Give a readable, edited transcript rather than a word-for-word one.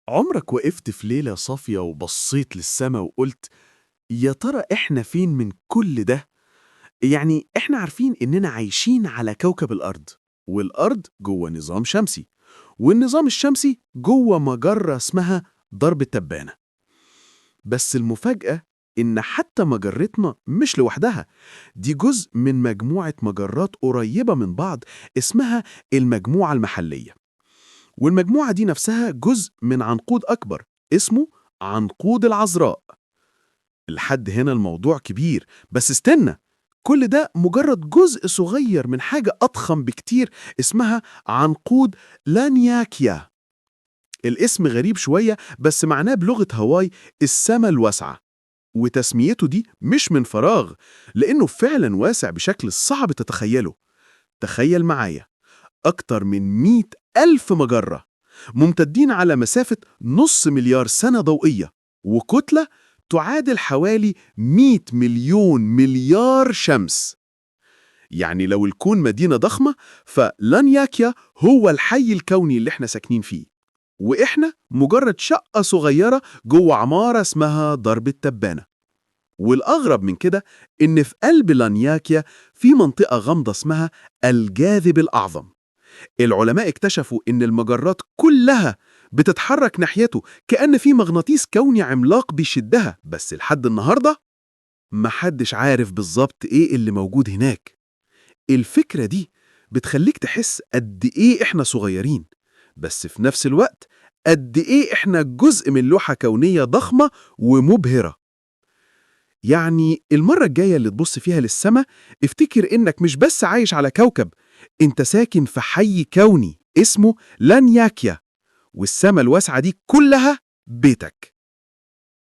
عمرك وقفت في ليلة صافية وبصيت للسما وقلت يا ترى إحنا فين من كل ده؟ يعني إحنا عارفين إننا عايشين على كوكب الأرض، والأرض جوه نظام شمسي، والنظام الشمسي جوه مجرة اسمها درب التبانة. بس المفاجأة إن حتى مجرتنا مش لوحدها، دي جزء من مجموعة مجرات قريبة من بعض اسمها المجموعة المحلية. والمجموعة دي نفسها جزء من عنقود أكبر اسمه عنقود العذراء. لحد هنا الموضوع كبير، بس استنى، كل ده مجرد جزء صغير من حاجة أضخم بكتير اسمها عنقود لانياكيا. الاسم غريب شوية، بس معناه بلغة هاواي السما الواسعة، وتسميته دي مش من فراغ، لأنه فعلا واسع بشكل صعب تتخيله. تخيل معايا أكتر من 100,000 مجرة ممتدين على مسافة 500 مليار سنة ضوئية، وكتلة تعادل حوالي 100 مليون مليار شمس. يعني لو الكون مدينة ضخمة، فلانياكيا هو الحي الكوني اللي احنا ساكنين فيه، وإحنا مجرد شقة صغيرة جوه عمارة اسمها درب التبانة. والأغرب من كده إن في قلب لانياكيا في منطقة غامضة اسمها الجاذب الأعظم. العلماء اكتشفوا إن المجرات كلها بتتحرك ناحيته كأن في مغناطيس كوني عملاق بيشدها، بس لحد النهاردة محدش عارف بالظبط إيه اللي موجود هناك. الفكرة دي بتخليك تحس قد إيه إحنا صغيرين، بس في نفس الوقت قد إيه إحنا جزء من لوحة كونية ضخمة ومبهرة. يعني المرة الجاية اللي تبص فيها للسما، افتكر إنك مش بس عايش على كوكب، إنت ساكن في حي كوني اسمه لانياكيا، والسما الواسعة دي كلها بيتك.